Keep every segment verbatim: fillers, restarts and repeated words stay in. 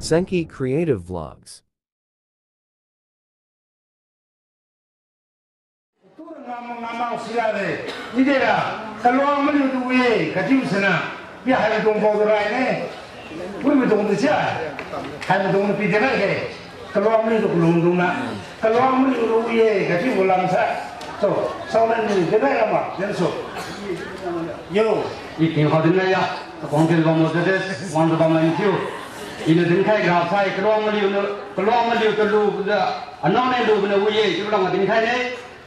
Senki Creative Vlogs. Tura ngam ngam sira de. Nidera, kaluang maliu tu wi-e, kachiu sana. Pi hai dung bo rai ne. Wi mi dung de sia. Hai mi dung pi de rai ke. Kaluang maliu tu kalung dung na. Kaluang maliu tu wi-e, kachiu lam sa. So, so na ni de rai ma, den so. Yo. I ting hao din na ya. Kong til bam mo de de, wan bam ma ni chiu. Ina dinkhai graph sai, kaluang maliu na, kaluang maliu tu lu da, anao nai lu na wi-e, chiu lam dinkhai ne.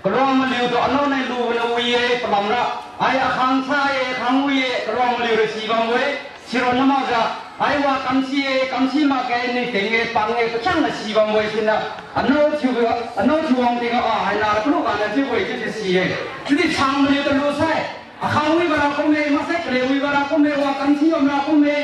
Kaluang maliu tu anao nai lu na wi-e, palamra. Ai akhang sai-e, akhang wi-e, kaluang maliu ra si bam we. Siro na makjiu, ai wa kamsi-e, kamsi makge, ni ting-e, pang-e, pachang na si bam we, sina. Anao thiu, anao thiu wang ting-e, a, hai na, kalu ka na thiu we, chiu si-e. Chiudi sang maliu tu lu sai. Akhang wi bara kumme, maksai kale wi bara kumme, wa kamsi bam ra kumme.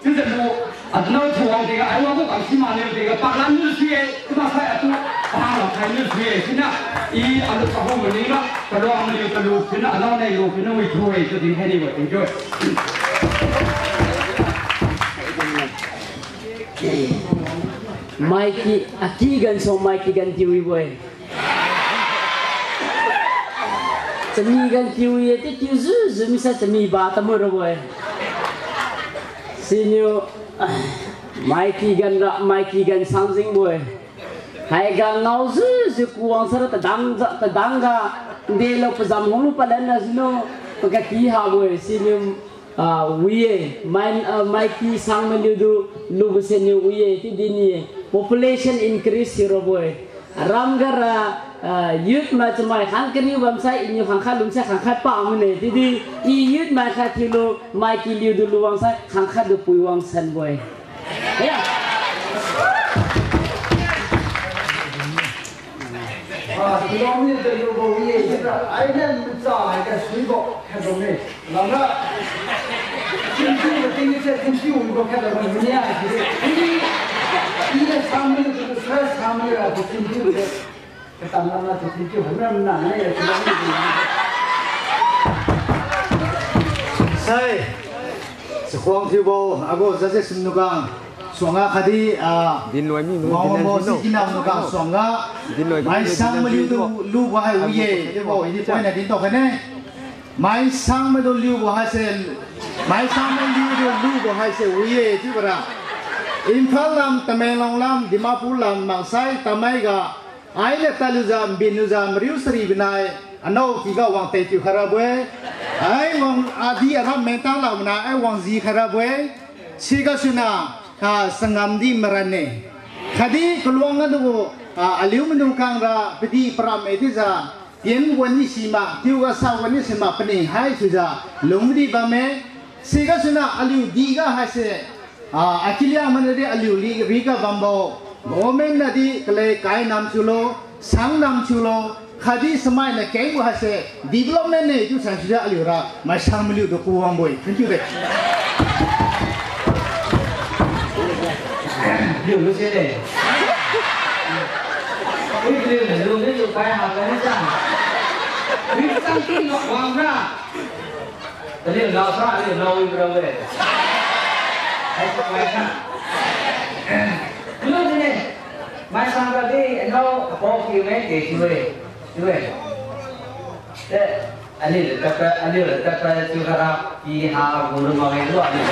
Chiujiu lu, anao thiu wang ting-e, ai wa gu kamsi maniu ting-e, paklan niu sui-e, chiu maksai atu, pahang lam khai niu sui-e, sina, i, alu kahu maning ra, kaluang maliu kalu, sina, anao nai lu, sina, wi thiu-e, chiu dinkhai ni wa, thank you. Mai ki, aki gan so mai ki gan tiu wi bo-e. Chami gan tiu ye, ti tiu zu, zu mi sa chami ba tamu rabo-e. Siniu, mai ki gan ra, mai ki gan sang jing bo-e. Hai ga ngao zu, zu kuang sara tadang za, tadang ga, de lo pazam hong lu palan na siniu, pagaki habo-e, siniu, Ah, wi-e, mai, ah, mai ki sang maliu du, lubo siniu wi-e, ti din ye, population increase si rabo-e. Aram ga ra, ah, youth mai chamai khang kariu bam sai, iniu khangkhat lum sai khangkhat pa mane, ti di, i youth mai khat thiu lu, mai ki liu du lu wang sai, khangkhat du pui wang san bo-e. Ya. Ah, kilometer lu bo ye, sira, ai nan mcha, ai ka sui bo, khat bo ne. Lamra, chintu bo ting se, chintu bo khat bo ne, ai ki. Ini, ini sambil tu, sa sambil tu, chintu bo. Katam lamra tu, chintu, hamra na, na, ya, kilometer. Sai, sakhuang thiu bo, agu, zaje sim nugang. Suangga khatdi, ah, dinloi mi nu, mao dinloi mo mi si nu, kinam nu ka suangga. Dinloi mi nu, maisang dinloi maliu mi tu nu. Lubo hai wi-e, dibo, ini point na din to kane. Maisang maidu liubo haise, maisang maidu liubo haise wi-e, chiubo ra. Imphal lam, Tamenglong lam, Dimapur lam, maksai, tamai ga, ai le tadlujiu, binlujiu, mariu sari binai, anao kiga wang tei tiu khairabo-e. Ai wang adi aram menta lamna, ai wang ji khairabo-e. Siga suna, ah, sangam di maran ne. Khatdi kaluang adu, ah, aliu manu kangra, padi param e dijiu, tien wani sima, tiu ga sa wani sima, pani hai sujiu, lung di bamme. Siga suna aliu di ga haise, Ah, akiliang mana di aliu li riga bambo. Government na di kalei kai nam chulo, sang nam chulo, khatdi samai na kengbo haise development ne tu sa sida aliu ra, maisang maliu tu ku wangbo-e. Thank you de. Liu lu se de. Ui, liu lu ni lu kai ha kai ni sa. Ui, sang ki nok wang ra. Taliu nao sa, aliu nao wi bra we. Hai sa, mai sa. Lu dine. Mai sang ga di, nao, apo ki me, ke ki we. Ki we. Te, aliu le tapa, aliu le tapa, chu kara, ki ha, gu lu ma we, lu aliu.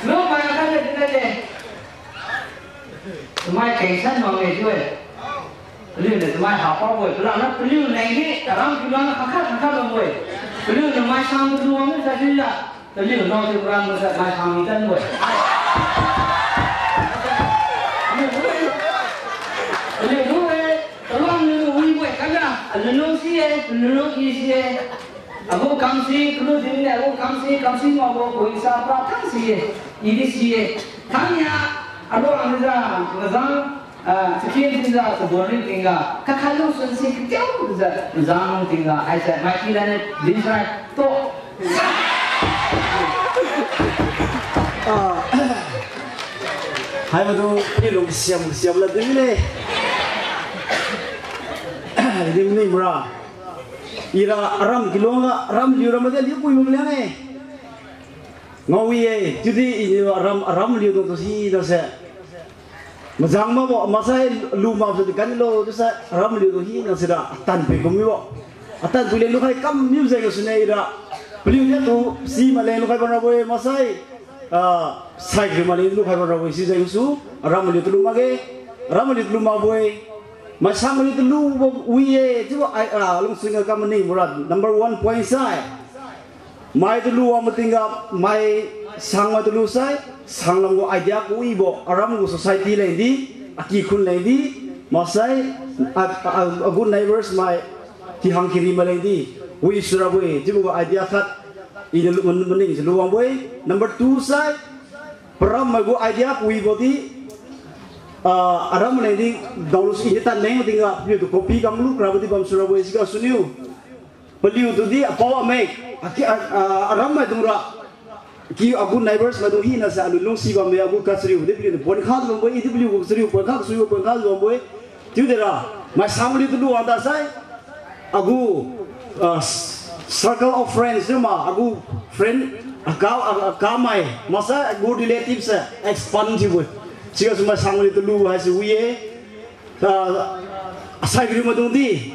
Lu mai ka le, le, le. Chamai kengsan bam-e chiu-e. Paliu niu chamai hapabo-e. Palamra paliu neng di aram kilang khangkhat khangkhat bambo-e. Paliu niu maisang kadu wang sa chiujiu. Paliu nao chiu param masa maisang mi tanbo-e. Paliu tu-e. Kaluang niu wibo-e. Kaya. Alunlung si-e. Alunlung i si-e. Agu kamsi, kalu din ne, agu kamsi, kamsi mabo, kuisa pra thang si-e, idi si-e. Thang ya, alu ang ja, ngajang, ah, chakin si ja, sabon ring ting ga, kakhalu sun si, katiau ja, ngajang ting ga, ai sa, mai ki la ne, din sai, to. Ah, hai madu, ni lung siam, siam la din le. Din ni mura. Ira aram kilong ga, aram liu ram de liu pui mum liang e. Ngao-e, chiudi iniu aram, aram liudung tu hina se. Majang makbo, maksai lu makjiu di gan lo, chiusai aram liudung hina sira, atanpui kum mibo. Atanpui leng lukhai kam mibo jeng sune ira. Paliu niatu, si maleng lukhai bam rabo-e, maksai, ah, saikri maleng lukhai bam rabo-e, si jeng su, aram liu tu lu makge, aram liu tu lu makbo-e. Maisang liu tu lubo wi-e, chiubo ai, ah, lungsuiga kam maning bora, number one point sai. Mai tu lu wang matingga, mai sang mai tu lu sai, sanglam gu idea kawibo, aram gu society leng di, akikhun leng di, maksai, a, a, a good neighbors mai, kihang kiri mai leng di, wi surabo-e, chiubo gu idea khat, iniu lu, man, maning si lu wangbo-e. Number two sai, param mai gu idea kawibo di, ah, aram leng di, daolu si iniu tan leng matingga, paliu tu copy kam lu krabo di bam surabo-e, siga suniu. Paliu tu di apao amai, aki, a, a, aram maidung ra. Ki agu neighbors maidung hina sai aliu lungsi bamme agu kachariu di paliu pon kha bambo-e, i di paliu gu kachariu pon kha, kachariu pon kha bambo-e. Chiudi ra, maisang liu tu lu wang ta sai, agu, ah, circle of friends chiu ma, agu friend, aka, a, akamai, maksai agu relatives se expand thiubo-e. Sigasu maisang liu tu lu haise wi-e. Ah, asai kariu maidung di.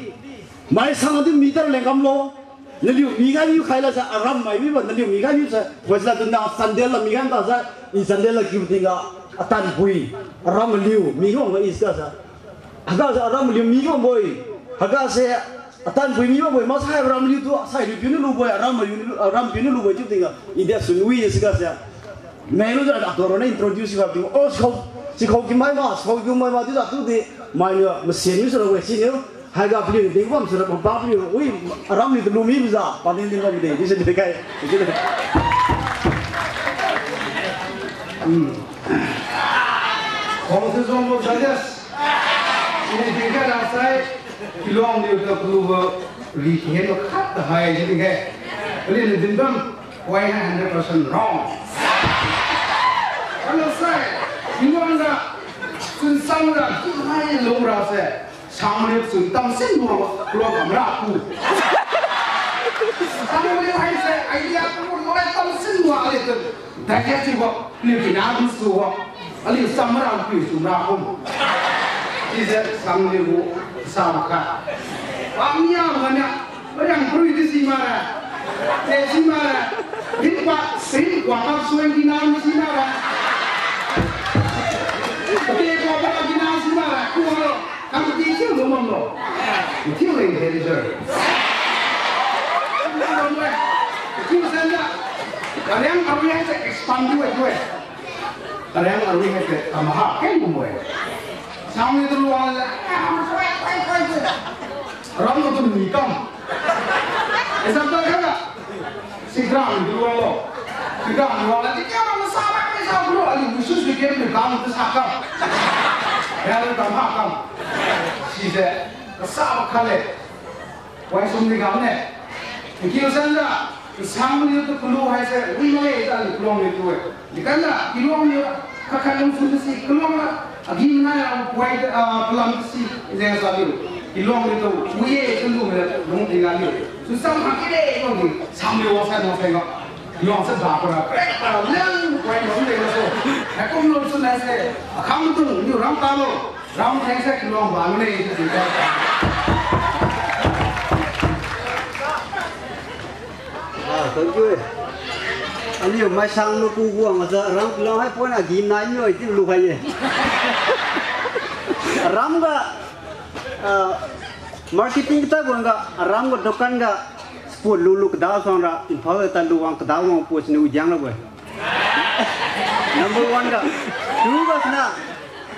Maisang di mi tara leng kamlo. Naliu mi gai miu khai la sa aram mai mibo, naliu mi gai miu sa. Wajila tu na sandal la mi gai ta sa, i sandal la kiu tingga, atanpui, aram liu, mi gai ma i sa sa. Haga sa aram liu mi gai bam-e. Haga se, atanpui mi gai bam-e, maksai aram liu tu, asai liu piu niu lubo-e, aram liu, aram piu niu lubo-e chiu tingga. I di sun wi siga sa. Mailujiu atorona introduce ga pi, oh, sikhao, sikhao ki mai ma, sikhao ki mai ma, chiujiu tudi, mainiu, masian mi sura we siniu, haiga paliu, dingbam sura, papa paliu, wi, aram ni tu lu mibojiu, paning dingbam de, di se de kai. Hmm. Khongsi zong bo suggest. Ini tingkai rasai, Kiluang niu tu kalubo ri kihen lo khat tahai ji tingkai. Paliu ni dingbam, why hundred percent wrong? Alo sai, Kiluang ga, chun sang ra, chun hai lung ra se, sang liu chun tam sin mo, Kiluang kam ra ku. Sang liu hai se, idea ku mo, tam sin mo, ale tu. Daihe chiubo, liu kina du subo. Aliu samra piu sumra kum. Chiujiu sang liu gu sa makha. Pamia mania, pariang pui di si mara. Te si mara. Rin pa, rin pa kap suan kina si mara. Te pa pa kina si mara. Kulo. Kam ti chiu lu mamlo. Chiu leng danger. Chiu sanda. Kaliang arui haise expand thiu-e, thiu-e. Kaliang arui haise kamaha keng bambo-e. Sang ni tu luang la. Ram tu tu ni kam. Example kha ga. Sigrang di wanglo. Sigrang di wanglo. Di kya ma sa ba ni sa bro. Aliu musu si kya ni kam tu sa kam. Ya lu kam ha kam. Sise. Sa ba kha le. Wai sum di kam ne. Kiu san da. Sang ni tu kulu hai se. Wi le da ni kulu ni tu e. Di kan da, Kiluang ni, kakhan lungsu si, Kiluang na, agi nai a, wai, ah, palam si, jeng sa liu. Kiluang ni tu, wi e, tu lu me, lung di ga liu. Su sam ha ki de, Kiluang ni, sam liu, wang sai, wang sai ga. Kiluang sa ba, para, para, para, leng, wai, lung di ga so. Hai kum lung su nai se, akhang tu, liu ram ta lo, ram theng se, Kiluang ba lu ne, su di ga. Ah, thank you. Aliu maisang lu ku guang sa ram kilang hai pon a gim nai mi oi ti lu khai ye. Ram ga, ah, marketing ta guang ga ram ga dokan ga spot lu lu kada sang ra Imphal ta lu wang kada wang pos ni ujiang la boi. Number one ga. Two ga sina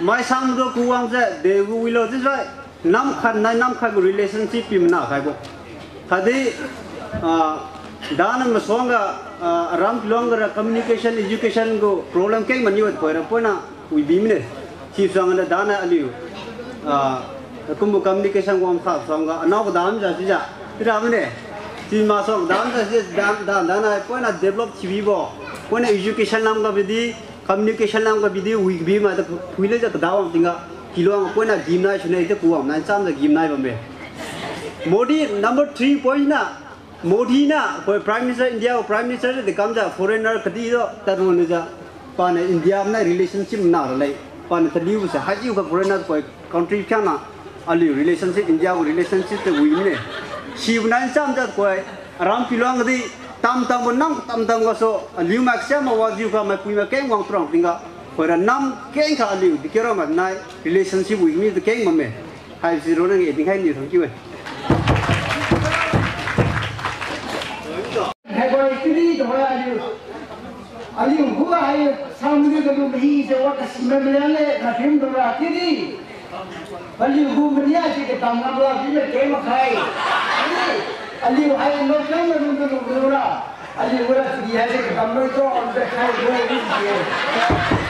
maisang lu ku guang se de gu wi lo this right. Nam khat nai nam khat gu relationship pi mana khai bo. Khatdi, ah, dana masuang ga, ah, ram kiluang ga ra communication, education gu problem keng mani wat poi ra poi na wi bi mine. Si suang na dana aliu. Ah, kumbo communication gu am kha suang ga anao ga dam ja si ja. Ti ra mine. Si ma suang dam ja si dan dan dana poi na develop si bi bo. Poi na education lam ga bi di Communication lam ga bi di wi bi ma ta phui le ja kada wang tingga kiluang poi na gim nai sune te kuang nai cham ja gim nai bamme. Modi number three point na Modi niu, koi Prime Minister, India gu Prime Minister de kamjiu foreigner kadi do, tadroniu jiu, paniu India niu relationship na raleng, paniu taliu se haijiu ga foreigner koi country khangna, aliu relationship, India gu relationship te wi mine. Sibo nai chamjiu koi, aram piluang kadi, tamtambo nam tamtam gasu, aliu mai kasiam ma wajiu ga maipui mai keng wang turang tingga, koira nam keng kha aliu, dikira ma nai, relationship wi mi de keng bamme. Haisi ronna nge dinkhai niu thank you e. Haibo kidi tuhoi aliu. Aliu khuga hai samdi kalu mahi se wa kasi mai maliang le, nathim dora kidi. Paliu gu mania si katam ngam la kidi ke makhai. Kidi, aliu hai lockdown na lung kalu kalu ra. Aliu gura kidi haise katam mai to, ang de khai gura kidi.